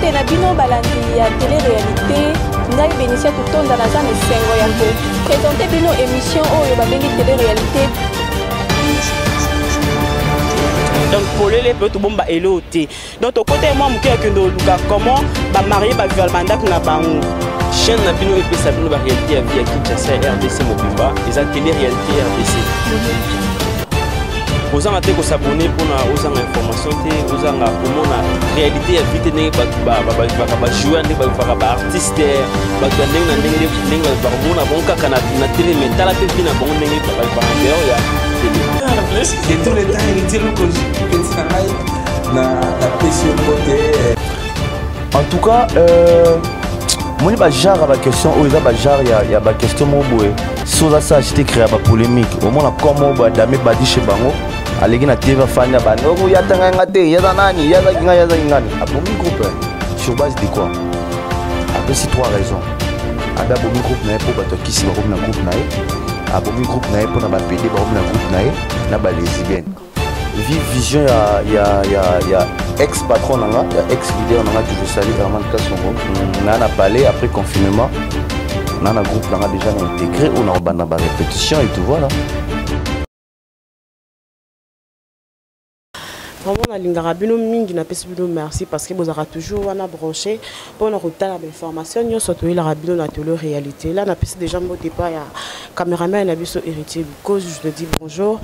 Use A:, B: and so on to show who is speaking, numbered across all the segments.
A: Mbote na bino balandi ya télé-réalité, ngai Benicia Tutonda naza na esengo ya ko présenter bino émission oyo babengi télé-réalité.
B: Donc polele mpe tobomba eloo te, donc tokota ye mwa moke ya kende oluka comment bamarie baviola bandako na bango.
C: Chaîne na bino epesa bino baréalité ya vie ya Kinshasa, ya RDC mobimba, eza Télé Réalité RDC. Kozanga te kosabone mpona ozanga information te, ozanga komona réalité ya vie te, ndenge bato bavivaka, bajoueur ndenge bavivaka, baartiste, bato ya ndenge na ndenge, ndenge bavivaka, komona bango kaka na télé, mais tala mpe vie na bango ndenge bavivaka dehors ya télé.
D: De tous les temps, Héritier Lukoji, petit na ngai, na napesi yo mbote.
E: En tout cas, moni bagenre ya baquestion oyo eza bagenre ya baquestion moko boye. So oza sage te, créa bapolémique. Omona komo badame badi chez bango, aleki na TV, afandi, abandi oko yata ngai nga te, yaza nani, yazaki ngai, yazaki ngani, abomi groupe sur base de quoi? Apesi trois raisons. Abe abomi groupe na ye mpo bato ya kisi bakomi na groupe na ye, abomi groupe na ye mpo na bapede bakomi na groupe na ye, na balesbienne. Vive vision ya ex patron na nga, ya ex leader na nga que je salue, Herman Kasongo. Na palais après confinement, na groupe na nga déjà na intégré oyo na kobanda ba répétition et tout, voilà.
B: Vraiment nalingaka bino mingi, napesi bino merci parce que bozalaka toujours wana branché mpona kotala bainformation nyonso toyelaka bino na Télé Réalité. Là napesi déjà mbote epai ya cameraman na biso Héritier Lukozi, je te dis bonjour.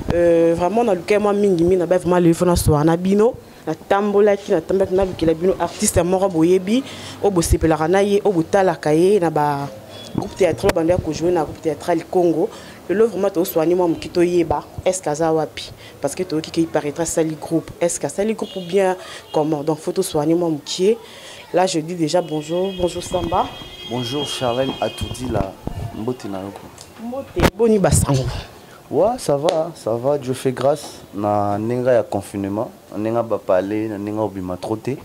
B: Vraiment nalukai mwa mingi mingi na ba vraiment lelo fona soir na bino. Natambolaki, nalukela bino artiste moko boyebi, oyo bosepelaka na ye, oyo botalaka ye na ba groupe théâtral, bando ya kojouer na groupe théâtral Congo. Lelo vraiment toswani mwa moki, toyeba est ce que aza wapi, parce que toyoki ke il paraîtra asali groupe. Est ce que asali groupe ou bien comment? Donc faut toswani mwa mokie. Là je dis déjà bonjour, bonjour Samba.
E: Bonjour Charlène Atoudila, mbote na yo.
B: Mbote, boni basango?
E: Ouais, ça va, ça va, Dieu fait grâce. Na ndenge ya confinement, na ndenge bapale, na ndenge obima trop te.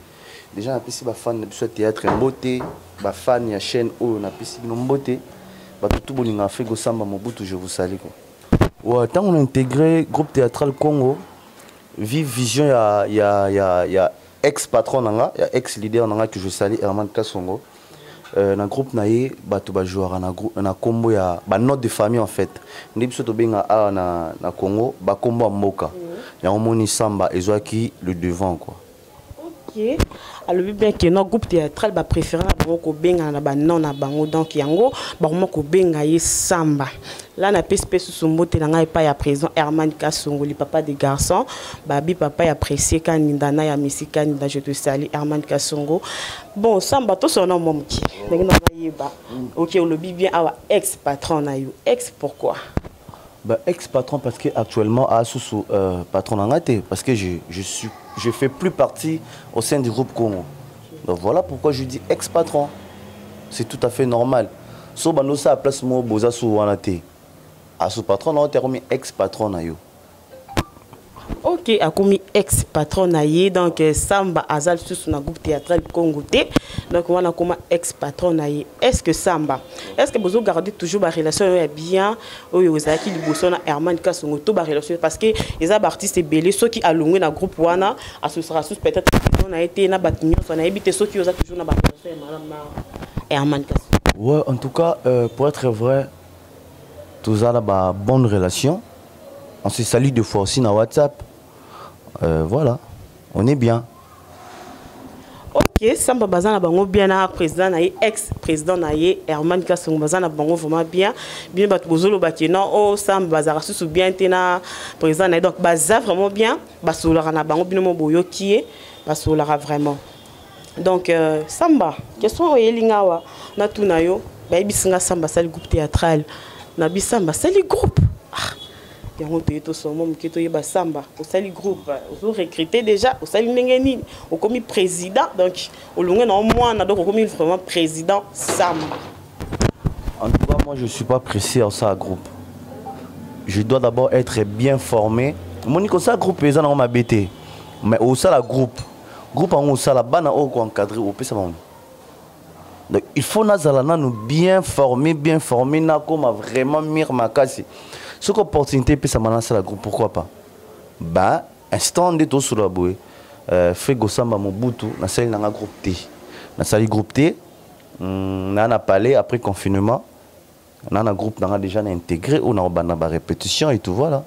E: Déjà napesi bafan na biso ya théâtre mbote, bafan ya chaîne oyo napesi bino mbote. Bato tu bolinga Afrique Samba Mobutu, je vous salue quoi. Ouais, tant on a intégré groupe théâtral Congo, vive vision ya ex patron na nga, ya ex leader na nga que je salue, Herman Kasongo. Na groupe na ye, bato bajouaka na groupe na kombo ya ba note de famille en fait. Nde biso tobenga awa na Congo bakombo ya mboka. Yango moni Samba ezwaki le devant quoi.
B: Ok, alobi bien ke no groupe théâtral bapréféré na bango kobengana na banom na bango, donc yango bakoma kobenga ye Samba. Là napesi mpe susu mbote na ngai epai ya président Herman Kasongoli, papa de garçon, babi papa ya Précieux Kaninda na ya Messi Kaninda, je te salue Herman Kasongo. Bon Samba, tosona mwa mokie ndenge na nayeba. Ok, olobi bien awa ex patron na yo. Ex pourquoi?
E: Bah, ex-patron parce que actuellement à Soussou patron na nga te, parce que je fais plus partie au sein du groupe Congo. Donc voilà pourquoi je dis ex-patron. C'est tout à fait normal. So bando sa place mo boza sou wana te. A sous patron na te komi ex-patron na yo.
B: Ok, akomi ex patron na ye, donc Samba aza lisusu na groupe théâtral Congo te, donc wana akoma ex patron na ye. Est ce que Samba, est ce que bozogarde toujours barelation oyo ya bien oyo ozalaki liboso na Herman Kasongo, to barelation? Parce que eza baartiste ebele, soki alongwe na groupe wana, asosaka susu peut-être président na ye te na bato nyonso. Nayebi te soki oza toujours na barelation ya malamu na Herman Kasongo.
E: Ouais, en tout cas, pour être vrai, tous a ba bonne relation. On se salue deux fois aussi dans WhatsApp. Voilà, on est bien.
B: Ok, Samba baza na bango bien na président na ye, ex président na ye Herman Kasongo, baza na bango vraiment bien. Bien bato bozoloba ke non, oh Samba bazaka susu bien te na président na ye. Donc baza vraiment bien, basololaka na bango, bino mo boyoki ye, basololaka vraiment. Donc Samba, question oyeli nga awa natuna yo, bayebisi nga Samba asali groupe théâtral. Na bi Samba asali groupe. Ah, yango toye tosoma moke, toyeba Samba osali groupe, ozo recruter déjà, osali ndenge nini, okomi président, donc olongwe na mwana, donc okomi vraiment président Samba?
E: En tout cas, moi je suis pas pressé en ça groupe. Je dois d'abord être bien formé. Moni ça groupe eza na ma BT. Mais au ça la groupe, groupe en osala bana oyo ko encadrer opesa bango. Donc il faut nazala nanu bien formé, bien formé, nakoma vraiment mûr makasi. Soki opportunité epesama nasala groupe, pourquoi pas? Ba instant nde tosolola boye. Frego Samba Mobutu, nasali nanga groupe te. Nasali groupe te. Na na palais après confinement. Na na groupe nanga déjà na intégré ou na banda ba répétition et tout, voilà.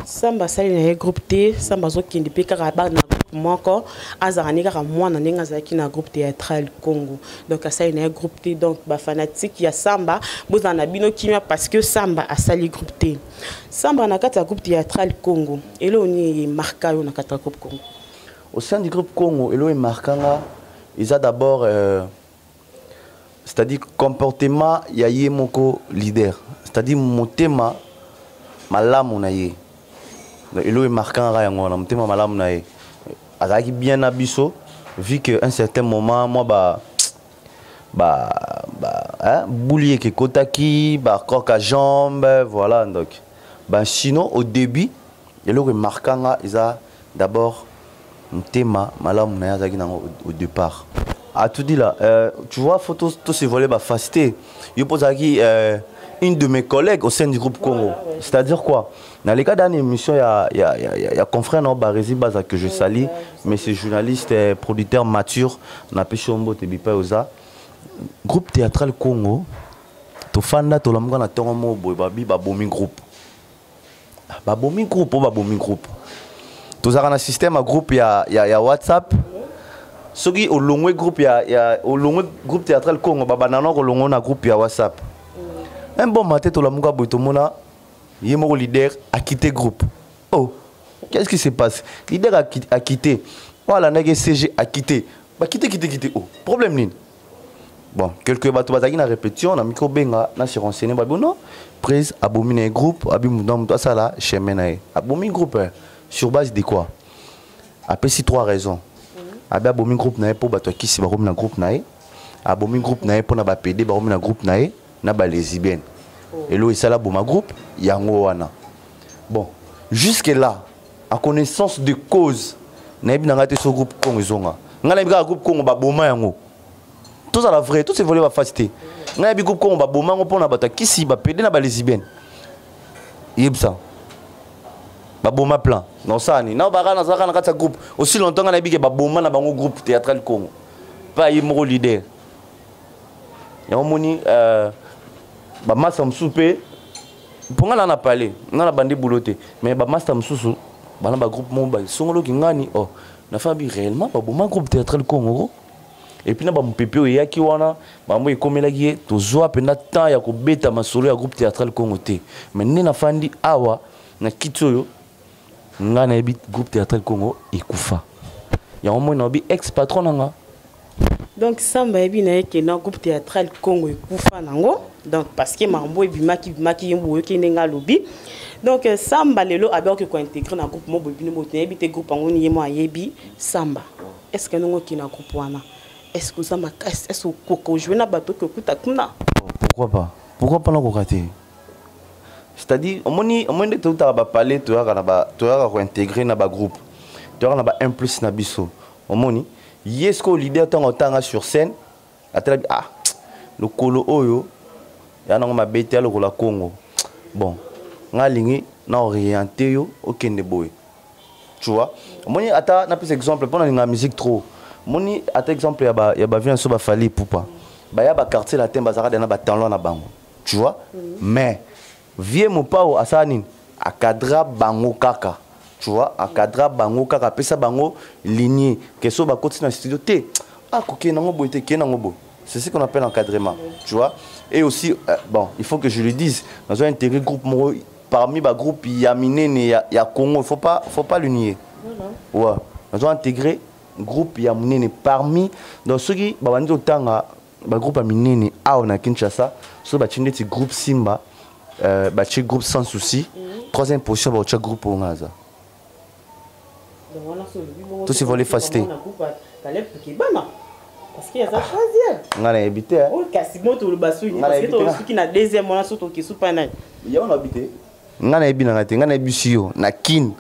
B: Samba asali na ye groupe te. Samba azokende mpe kaka bana na groupe moko, azalaka ne kaka mwana ndenge azalaki na groupe théâtral Congo. Donc asali na ye groupe te. Donc bafanatique ya Samba, bozala na bino kimia parce que Samba asali groupe te. Samba, na kati ya groupe théâtral Congo, eloko nini emarka yo na kati ya groupe Congo?
E: Au sein du groupe Congo, eloko emarkanga eza d'abord c'est-à-dire comportement ya ye moko leader, c'est-à-dire motema malamu na ye. Donc, eloko emarkanga yango wana, motema malamu na ye. Azalaki bien na biso, vu que un certain moment moi ba hein, buli eke ekotaki ba croque à jambe, voilà. Donc ben, sinon au début, eloko emarkanga eza d'abord motema malamu na ye azalaki nango au départ. A tout dit là, tu vois, faut tout se voler ba facilité. Yo posaki une de mes collègues au sein du groupe Congo.
B: Voilà, ouais.
E: C'est-à-dire quoi? Dans les cas d'une émission, il y a, il y a, il y a, il y a confrère non, Barési Baza que je salue, mais c'est journaliste, producteur mature, na Peshombo Tebipa Oza. Groupe théâtral Congo, to fanda to lamuka na tongo mo boy babi ba bomi groupe. Ba bomi groupe, ba bomi groupe. Tozaka na système à groupe ya WhatsApp. Soki olongwe groupe ya olongwe groupe théâtral Congo, ba banana ko longo na groupe ya WhatsApp. Un bon matin to lamuka boy to mona ye moko leader a quitté groupe. Oh, qu'est-ce qui se passe? Leader a quitté. Voilà, ndenge CG a quitté. Ba quitté, quitté, quitté. Oh, problème nini? Bon, quelques bato bazaki na répétition, na micro benga, na se renseigner, ba bon non, prise abominé groupe, abi mundo muto asala chemin na ye. Abomi groupe, hein, sur base de quoi? Après si trois raisons. Abi abomi groupe na ye po bato kisi ba na groupe na ye. Abomi groupe na ye po na ba PD ba na groupe na ye na ba lesbienne. Et lo esala boma groupe yango wana. Bon, jusque là, en connaissance de cause, nayebi na nga te so groupe Congo ezonga. Nga nayebi kaka groupe Congo ba boma yango. Tous à la vraie, tous ces volets va faciliter. Nga nayebi groupe Congo ba boma yango pona bato ya kisi ba PD na ba lesbienne. Yebisa. Ba boma plan. Non ça ni. Na ba na zaka na kati ya groupe. Aussi longtemps nga nayebi ke ba boma na bango groupe théâtral Congo. Pa ye moko leader. Yango moni ba master mosusu pe mpo nga na na parler, nga na bandi boulot te, mais ba master mosusu bana ba groupe moko ba songoloki ngani, oh na fa bi réellement ba boma groupe théâtral Congo. Et puis na ba mopepe oyo eyaki wana, bango ekomelaki ye, tozwa mpenza temps ya kobeta masolo ya groupe théâtral Congo te. Mais nde nafandi awa na kiti oyo, nga nayebi groupe théâtral Congo ekufa. Yango moi nayebi ex patron na nga.
B: Donc Samba yebi na ye ke na groupe théâtral Congo ekufa nango. Donc parce que mambo ebimaki bimaki ye boyoki ndenge alobi. Donc Samba lelo abaki ko intégrer na groupe mo boye bino boye nayebi te groupe yango ni ye mo ayebi Samba. Est-ce que ndongo ki na groupe wana? Est-ce que oza makasi? Est-ce que okoka jouer na bato okoki okuta kuna?
E: Pourquoi pas? Pourquoi pas nakoka te? C'est-à-dire, omoni nde toutaka ba palais, toyaka na ba, toyaka ko intégrer na ba groupe. Toyaka na ba 1 plus na biso. Omoni, ye ce que leader ntango otanga sur scène, atala bi, ah, lokolo oyo, ya nango mabe te, ya lokola Congo. Bon, nga alingi na orienté yo okende boye. Tu vois? Omoni ata na pesa exemple mpona linga musique trop. Omoni ata exemple ya ba vie so ba Fally Ipupa. Ba ya ba Quartier Latin bazalaka na ba talent na bango. Tu vois? Mais vieux Mopao asala nini? Akadra bango kaka. Tu vois? Akadra bango kaka, apesa bango lignée. Que so bakoti na studio te. Ah, koke nango boye te, ke nango boye. C'est ce qu'on appelle encadrement. Tu vois? Et aussi, bon, il faut que je le dise, dans un intégré groupe moko, parmi ba groupe ya minene ya Congo, il faut pas le nier. Ouais. Nous avons intégré groupe ya minene parmi dans ceux qui ba bandi otanga ba groupe ya minene awa na Kinshasa, so ba tinde ti groupe Simba, ba ti groupe Sans Souci, troisième position ba tia groupe Ongaza. Tout se voler facilité.
B: Parce qu'il y a ça troisième.
E: Nga na yebi te, hein.
B: Oh, kasi mo toloba soki
E: Nga na
B: parce que
E: yebi te, nga.
B: tosuki na deuxième wana so tokesu pa nani.
E: Ya na yebi te. Nga na yebi na nga te, nga na yebi si yo na Kin.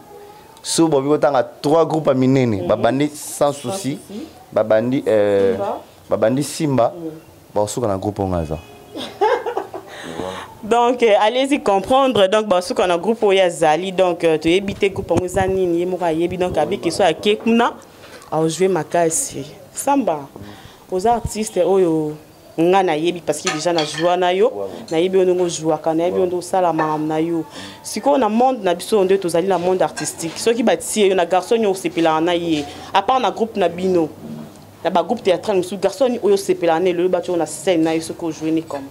E: So bobi kotanga trois groupes ya minene, babandi Sans Souci,
B: Souci.
E: babandi
B: Simba.
E: babandi Simba, baosuka na groupe Ongaza.
B: Donc allez-y comprendre. Donc basuka na groupe oyo azali, donc toyebi te groupe yango eza nini, ye moko ayebi. Donc abiki so ake kuna aojouer makasi. Samba, oza artiste oyo nga nayebi, parce que déjà na joua na yo, nayebi yo ndenge ojouaka, nayebi yo ndenge osala makambo na yo. Sikoyo na monde na biso nde tozali na monde artistique, soki batie yo na garçon oyo osepelaka na ye, à part na groupe na bino, na bagroupe théâtral mosusu, garçon oyo osepelaka na elelo batie yo na scène na ye, soki ojoue ni comme?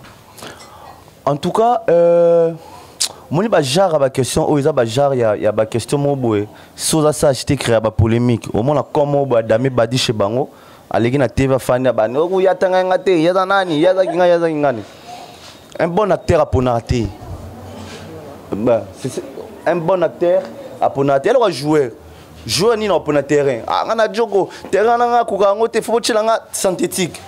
E: En tout cas, omoni, bagenre ya baquestion oyo eza bagenre ya baquestion moko boye, so oza sage te, créa bapolémique. Omona comme oyo boye adame badi chez bango, aleki na TV, afandi, abandi oku yatanga nga te, yaza nani, yazaki ngai, yazaki ngani. Un bon acteur aponaka te. Bah, un bon acteur aponaka te. Eloko joueur, joueur nini apona terrain? Ah, nga na joko terrain na nga akoka yango te, fo botiela nga synthétique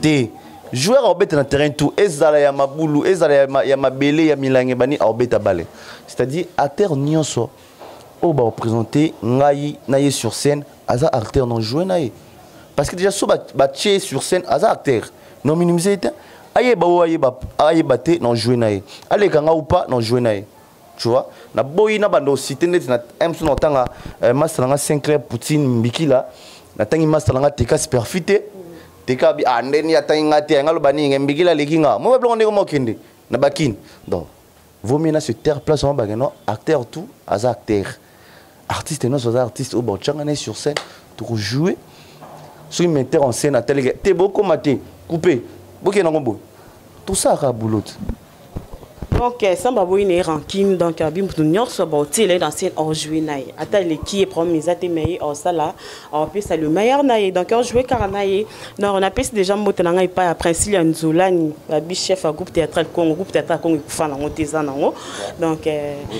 E: te. Joueur aobeta na terrain tout, ezala ya mabulu, ezala ya mabele, ya milange bani, aobeta bale. C'est-à-dire acteur nyonso oyo bareprésente ngai na ye sur scène aza acteur, non joué na ye, parce que déjà so batie sur scène aza acteur, non minimise te. Ayeba oyo ayeba, ayeba te, non joué na ye, aleka nga ou pas, non joué na ye, tu vois. Naboyi na bando cité neti na mosu na otanga master nanga Sinclair Poutine Mbikila, natangi master nanga Teka Superfi te. Teka bi, ah, ndeni atangi nga te, nga loba nini, Mbikila aleki nga mo babiloko ndenge mokende na bakini. Donc vaut mieux na se taire place wana. Bakeno acteur tout aza acteur, artiste nyonso aza artiste. Oyo baotyanga na ye sur scène, tokojouer. Soki metteur en scène ateleke te, bokóma te, coupe, bokende yango boye, tosalaka boulot te.
B: Donc Samba boyi na ye rancune. Donc abi moto nyonso baotiela ye na scène, aojoue na ye, ata eleki ye, problème eza te, mais ye aosala, aopesa le meilleur na ye, donc aojoue kaka na ye. Donc napesi déjà mbote na ngai epai ya Princile ya Nzolani, babi chef ya groupe théâtral Congo. Groupe théâtral Congo ekufa nango te, eza nango. Donc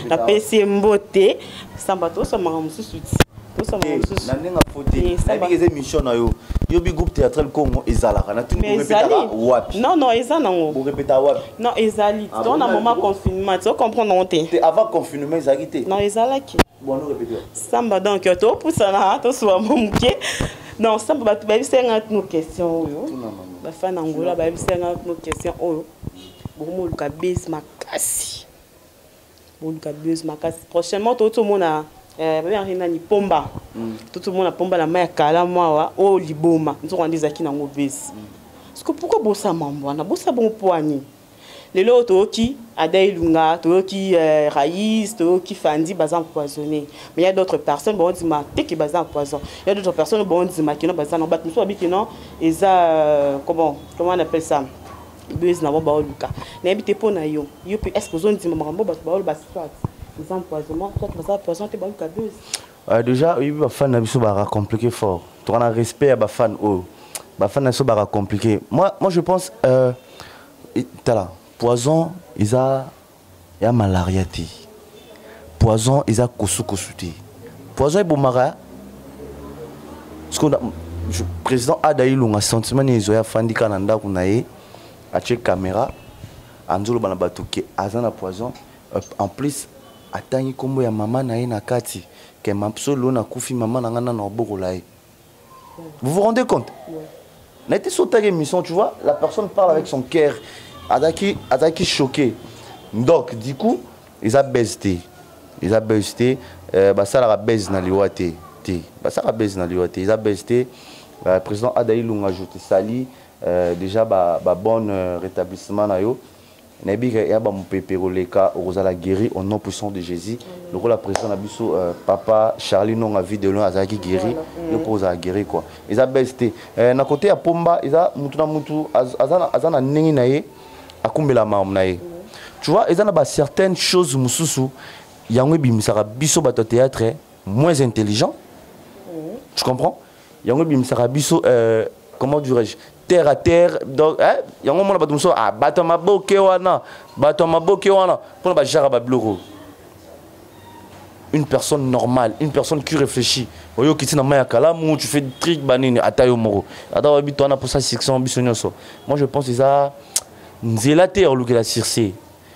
B: napesi ye mbote. Samba, tosomaka mosusu ti tosomaka mosusu.
E: Na ndenge afo te, nayebi eza émission na yo, yobi groupe théâtral Congo ezalaka na tuni. Borepetaka wapi?
B: Non, eza nango.
E: Borepeta wapi?
B: Non, ezali to na moment confinement, to comprendre yango te.
E: Te, avant confinement ezalaki te.
B: Non, ezalaki.
E: Bon, répéter.
B: Samba, donc topusana, tosuba mo moke. Donc Samba, bato bayebisa nga no question oyo, bafan na Angola bayebisa nga no question oyo: bokomoluka base makasi, boluka base makasi. Prochainement totomona babengaki nani, Pomba. Totomona Pomba na mai ya kalamu awa oyo liboma nzoko wana ezalaki nango base. Parce que pourquoi bosala mambo wana, bosala bongo po ani? Lelo oyo toyoki Ada Elunga, toyoki Raïs, toyoki Fandi baza empoisonné, mais il y a d'autres personnes baondima te ke baza empoison. Il y a d'autres personnes baondima kino baza na bato mosusu babi kino eza comment on appelle ça, buzz na bango baoluka. Nayebi te mpo na yo, yo mpe, est ce que ozondima makambo bato baoloba, soit eza empoisonnement, soit baza poison te, baoluka buzz?
E: Déjà oyebi, bafan na biso baka compliqué fort. Toka na respect ya bafan oyo, bafan na biso baka compliqué. Moi je pense, tala, poison eza ya malaria te, poison eza kosukosu te, poison ebomaka. Parce que président Ada Ilunga, sentiment nini ezoya? Afandi kaka na ndako na ye, atie caméra, anzoloba na bato ke aza na poison. En plus atangi nkombo ya mama na ye na kati, ke so lelo nakufi, mama na ngai nana obokola ye. Vous vous rendez compte?
B: Ouais.
E: Na été sur ta émission, tu vois, la personne parle avec son cœur, azalaki, azalaki choqué. Donc du coup eza buzz te, eza buzz te. Basalaka buzz na liwa te te, basalaka buzz na liwa te, eza buzz te. Président Ada Ilunga, je te sali déjà ba bonne rétablissement na yo. Nayebi ke ya bamopepe koleka, okozala guéri au nom puissant de Jésus, lokola président na biso papa Charlie Nonga vie de loin azalaki guéri, yo mpo ozala guéri quoi. Eza buzz te. Na côté ya Pomba, eza mutu na mutu aza na ndenge na ye akumbela makambo na ye, tu vois. Eza na ba certaines choses mosusu yango ebimisaka biso bato ya théâtre moins intelligent, tu comprends? Yango ebimisaka biso comment dirais-je, terre à terre. Donc yango mona bato mosusu, ah, bato ya maboke wana, bato ya maboke wana, mpona bajara babiloko. Une personne normale, une personne qui réfléchit, oyo okiti na mai ya kalamu, tu fais des trucs banini, ata yo moko, ata oyebi to wana mposa succès biso nyonso. Moi je pense eza nzela te ya kolukela succès.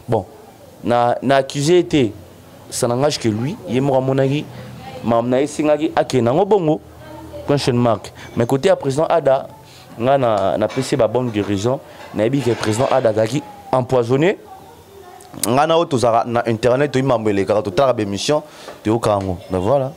E: Bon, na accusé te, ça n'engage que lui. Ye moko amonaki makambo na ye esengaki akende yango bongo, question mark. Mais côté ya président Ada, nga na napesi ba bonne guérison. Nayebi ke président Ada azalaki empoisonné. Ngai na oyo tozalaka na internet, toyebi mambo elekaka, totalaka baémission, toyoka yango. Donc voilà.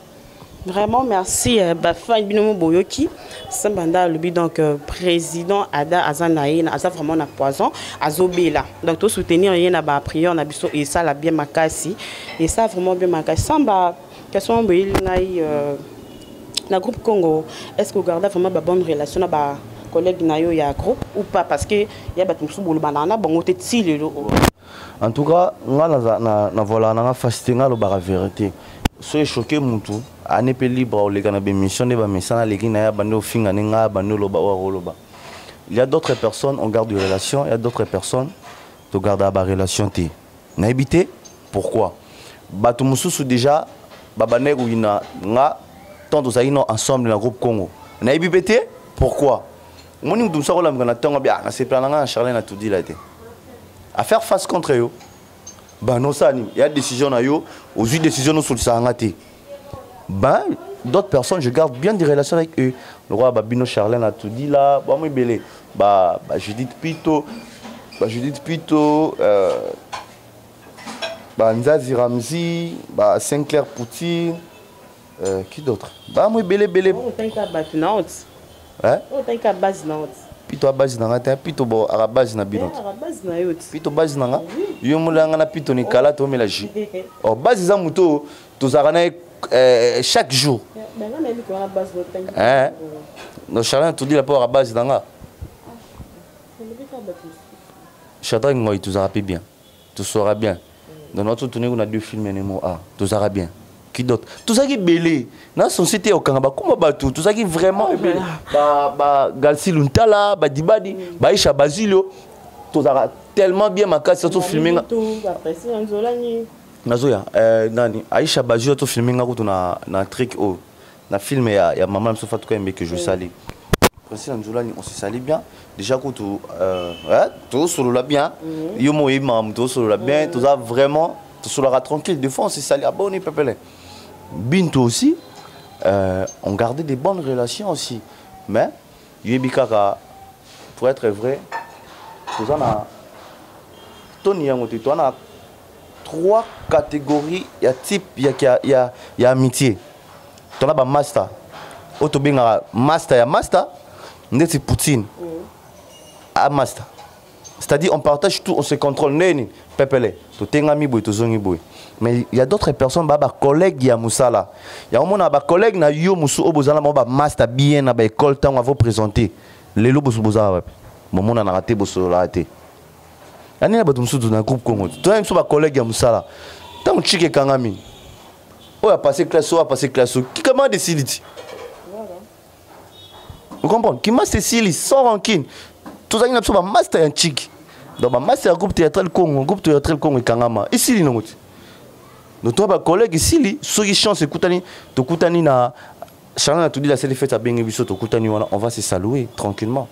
B: Vraiment merci, bafan bino mo boyoki Samba nda alobi. Donc président Ada aza na ye, aza vraiment na poison, azobela. Donc tosoutenir ye na baprière na biso, esala bien makasi, esa vraiment bien makasi. Samba, question boyeli ngai, na groupe Congo, est ce que ogarda vraiment babonne relation na ba collègue na yo ya groupe ou pas? Parce que ya bato mosusu bolobana na bango te ti lelo oyo.
E: En tout cas, nga na volaka nanga fasi te. Nga alobaka vérité. So echoquer mutu, ane mpe libre oleka na bémission nde bamesana, aleki na ye, abandi ofinga nde ngai, abandi oloba oyo akoloba. Il y a d'autres personnes, on garde une relation, il y a d'autres personnes, togardaka barelation te. Nayebi te pourquoi. Bato mosusu déjà babandaki koyina nga tant tozalaki no ensemble na groupe Congo. Nayebi mpe te pourquoi. Omoni, mutu mosusu akolamika na ntongo abi: "Ah, nasepela na nga na Charlin na Tudila te." À faire face contre yo, ben nosala nini? Ya décision na yo, ozwi décision, nosolisaka nga te. Ben d'autres personnes, je garde bien des relations avec eux, le roi babino, Charlin na Tudila, bamo ebele, ba Judith Pito, ba Judith Pito, ba Nzazi Ramzi, ba Sinclair Poutine, qui d'autre? Bamo ebele ebele.
B: Otangika bato na oti?
E: Hein?
B: Otangika base na oti?
E: Pito abase na nga te. Pito bo aka base na bino te.
B: Aka base na yo ti.
E: Pito base na nga? Yo molanga na Pito ni kala tomela jus. Oh, base eza moto oyo tozalaka na ye chaque jour.
B: Banga nayebi ke wana base na otangi.
E: Hein? No, Charlin Tudila mpo aka base na nga.
B: Olobi kaka bato mosusu.
E: Shadrack Ngoi, tozalaka mpe bien, tosora bien. Donc nato tourne kuna deux films nemo a, tozalaka bien. Qui d'autre? Tozalaki ebele na société okanga bakoma bato, tozalaki vraiment ebele, ba Galsi Luntala, badibadi, baisha Basilio, tozalaka tellement bien makasi. Tofilme nga.
B: Bapresi na Nzolani.
E: Nazoya, nani, Aisha Basilio, tofilme nga kutu na truc oyo, na film ya mama na biso Fatou Kayembe que je sali. Priscilla Nzolani, on se sali bien déjà kutu, ouais, tozosolola bien. Yo mo oyebi makambo, tozosolola bien, toza vraiment, tosololaka tranquille. Des fois on se sali aboni pepele. Binto aussi, on gardait des bonnes relations aussi. Mais yoyebi kaka, pour être vrai, toza na toni yango te. Toza na trois catégories ya type ya amitié. Tona bamaster oyo tobengaka master ya master, ndeti Poutine a master, c'est-à-dire on partage tout, on se contrôle ndeni pepele, totengami boye, tozongi boye. Mais il y a d'autres personnes, ba bacollègue ya mosala ya, omona bacollègue na yo mosu oyo bozala bango bamaster bien na baécole, ntango avo présenter lelo, boso bozala wapi? Bomonanaka te, bosololaka te. Yani na bato mosusu na groupe Congo, toza biso bacollègue ya mosala. Ntango chike ekangami, oyo apasse classe, oyo apasse classe, oyo kikama desili ti. Vous comprenez? Kima esili sans rancune. Tozalaki na biso bamaster ya ntiki, donc bamaster ya groupe théâtral Congo. Groupe théâtral Congo ekangama, esili nango ti. Donc toa bacollègue, esili. Soki chance ekutani, tokutani na Charlin na Tudi, la sele fête, abengi biso, tokutani wana, on va se saluer tranquillement.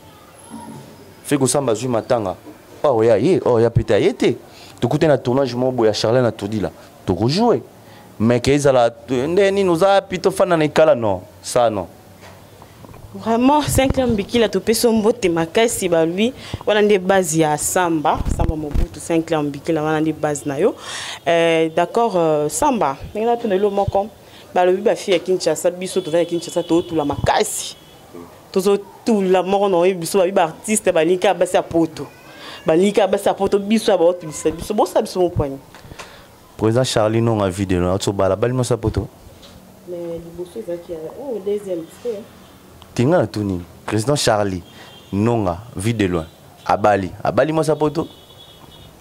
E: Fe kosamba azwi matanga oyo ya ye, oyo ya pete aye te. Tokutani na tournage moko boye ya Charlin na Tudi la, tokojoue. Mais ke ezala nde nini, oza pi tofanda na ekala, non, ça non.
B: Vraiment, Sinclair Mbikila, topesi yo mbote makasi. Balobi wana nde base ya Samba, Samba Mobutu. Sinclair Mbikila, wana nde base na yo. D'accord, Samba, ndenge natuna elo moko, balobi bafille ya Kinshasa, biso toza ya Kinshasa, tootula makasi, tozotula moko na oyebi biso. Babi baartiste balingi kaka basi ya poto, balingi kaka basi ya poto. Biso ya baotulisa biso, bosala biso mopwani.
E: Président Charlie nonga video atsobala bali mosa poto.
B: Mais liboso ezalaki oh, deuxième.
E: Tinga na tuni, président Charlie Nonga vit de loin, abali mwasi poto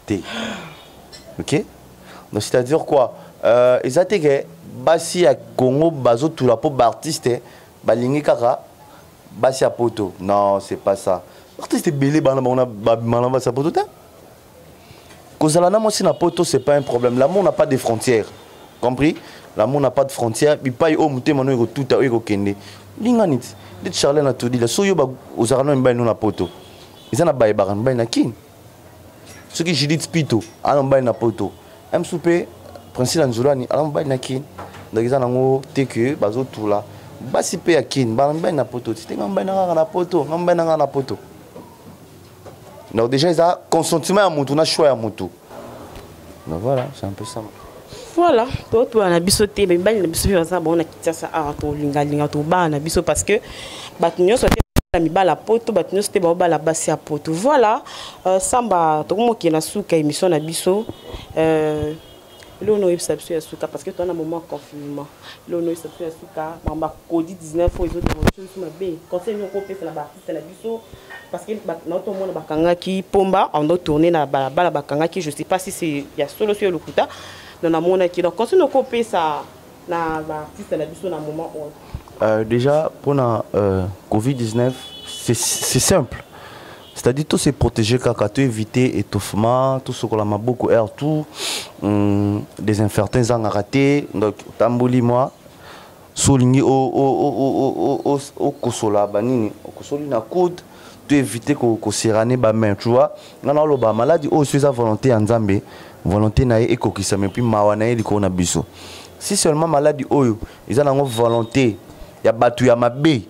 E: te? Ok, donc c'est à dire quoi? Eza te ke basi ya Congo bazotula mpo baartiste balingi kaka basi ya poto. Non, c'est pas ça. Artiste ebele bana bango babima na basi ya poto te. Kozala na mwasi na poto, c'est pas un problème. L'amour n'a pas de frontières, compris? L'amour n'a pas de frontières. Bipai oyo motema no ekotuta, oyo ekokende, lingani ti ndeti Charlin na Todila. So yo ozalaka na mibali no na poto, eza na bayebaka mibali na Kini. Soki Judith Pito ana mobali na poto, msu mpe Princile ya Nzulani ana mobali na Kini. Donc eza nango te ke bazotula. Basi mpe ya Kini bana mibali na poto ti te. Nga mobali na kaka na poto, nga mobali na kaka na poto. Donc déjà eza consentiment ya motu na choix ya motu. Donc voilà, c'est un peu ça.
B: Voilà, totwala na biso te, mibali na biso mpe baza bango na Kinshasa awa, tolingalinga tobala na biso parce que bato nyonso te na mibala poto, bato nyonso te baobala basi ya poto. Voilà, Samba, tokomokende na suka émission na biso. Eloko oyebisa biso ya suka, parce que toza na moment confinement, eloko oyebisa biso ya suka, makambo ya Covid 19 oyo ezodéranger biso mabe, conseil nini okopesa na baartiste na biso? Parce que naotomona bakangaki Pomba ando tourner na balabala, bakangaki, je sais pas si c'est ya solo so ya lokuta. Donc namonaki, donc conseil nini okopesa na baartiste na biso na moment oyo?
E: Déjà, pour la Covid-19, c'est simple. C'est-à-dire tout se protéger, kaka, tout éviter étouffement, tout ce qu'on a beaucoup air, tout désinfecter, raté. Donc, tamboli moi, souligner au kosola banini, au kosoli na coude, tout éviter qu'on serrane ba main, tu vois. Non, non, ba maladie, oh, c'est sa volonté en Nzambe, volonté na ye ekokisa, mais puis mawa na ye liko na biso. Si seulement maladie oyo, ils ont une volonté, ya batu ya mabe.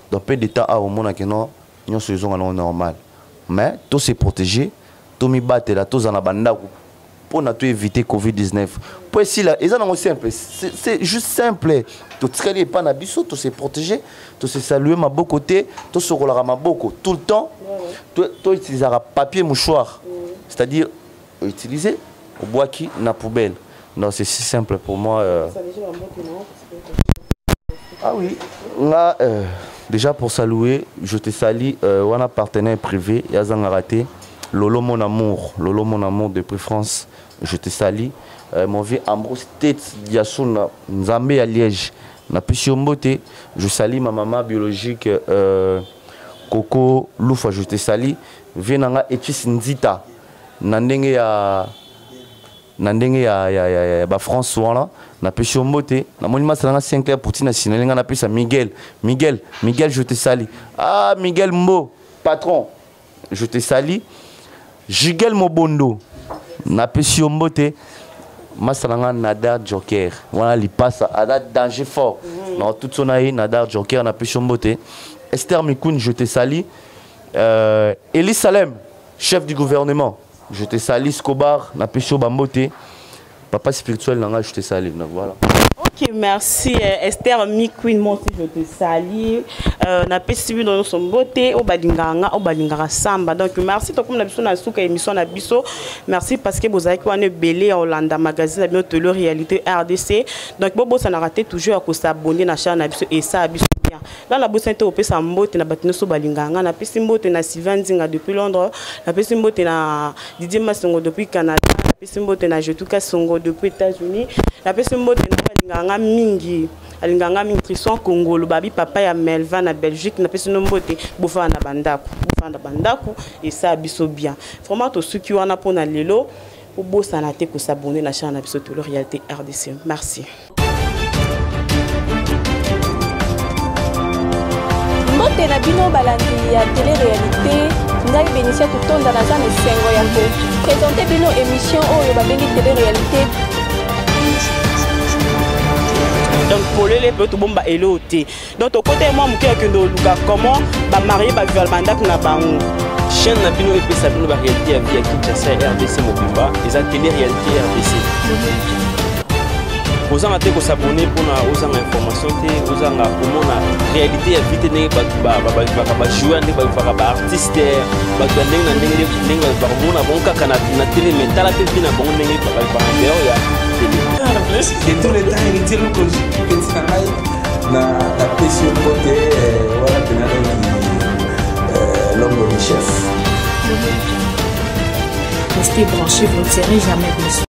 E: Dans peu de temps, au monde que non, nous sommes normal. Mais tout se protéger, tout mi battre là, tout en abanda pour na tout éviter Covid-19. Pour si là, ils en ont simple, c'est juste simple. Tout ce qui est pas na biso, tout se protéger, tout se saluer ma beau côté, tout se roulera ma boko tout le temps. Tout, tout utilisera papier mouchoir. C'est-à-dire utiliser au bois qui na poubelle. Non, c'est si simple pour moi.
B: Ça veut dire un mot que non, parce que
E: Ah oui, là, déjà pour saluer, je te salue, wana partenaire privé, Yazanga Raté, Lolo mon amour, Lolo mon amour depuis France, je te salue. Mon vieux Ambrose Tete Diasuna, Nzambe à Liège, na Mbote, je salue ma maman biologique, Coco Loufa, je te salue. Venanga Etis Nzita, Nandenge ya na ndenge ya, ya, ya, ya, ba France wana, na pesi yo mbote, na moni masala nga Sinclair Poutine na sinale nga na pesa Miguel, Miguel, Miguel, je te salue. Ah, Miguel Mbo, patron, je te salue. Jigel Mobondo, na pesi yo mbote, masala nga Nadar Joker. Wana lipasa, ada danger fort. Na tout son aïe, Nadar Joker, na pesi yo mbote. Esther Mikoun, je te salue. Elie Salem, chef du gouvernement. Je te salue, Scobar, na pesi yo bambote. Papa spirituel, nanga, je te salue. Donc, voilà.
B: Ok, merci Esther Mikwin, moi aussi je te salue. Na pesi bino nyonso mbote, o balingaka nga, o balingaka Samba. Donc merci tokomi na biso na suka émission na biso. Merci parce que bozalaki wana ebele ya Hollanda magazine na bino Télé Réalité RDC. Donc bobosanaka te toujours ya kosabonner na chaîne na biso et ça biso bien. Là na bosani te kopesa mbote na bato nyonso balingaka nga. Na pesi mbote na Sylvain Nzinga depuis Londres, na pesi mbote na Didier Masongo depuis Canada, na pesi mbote na Jetuka Songo depuis États-Unis, na pesi mbote na balingaka nga mingi. Alingaka nga mingi Tristan Kongolo, babi papa ya Melvin na Belgique, na pesi no mbote bofana na bandako, bofana na bandako et ça biso bien. Vraiment tosuki wana pona lelo, obosana te ko s'abonner na chaîne na biso Télé Réalité RDC. Merci.
A: Mbote na bino balandi ya Télé Réalité, ngai Benicia Tutonda naza na esengo ya ko présenter bino émission oyo babengi Télé Réalité.
B: Donc polele pe tobomba elo te. Donc tokota mwa moke ya kende oluka comment ba marier ba vivre bandako na bango.
C: Chaîne na bino epesa bino ba réalité ya vie ya Kinshasa ya RDC mobimba, eza Télé Réalité RDC. Ozanga te kosabonner mpona ozanga information te, ozanga komona réalité ya vie te ndenge bato bavivaka ba joueur, ndenge bavivaka ba artiste, bato ya ndenge na ndenge, ndenge bavivaka komona bango kaka na télé, mais tala mpe vie na bango ndenge bavivaka dehors ya télé.
D: De tout le temps, héritier Lukoji, petit na ngai, na pesi yo mbote, wana pena donc l'homme de chef.
F: Restez branchés, vous ne serez jamais déçus.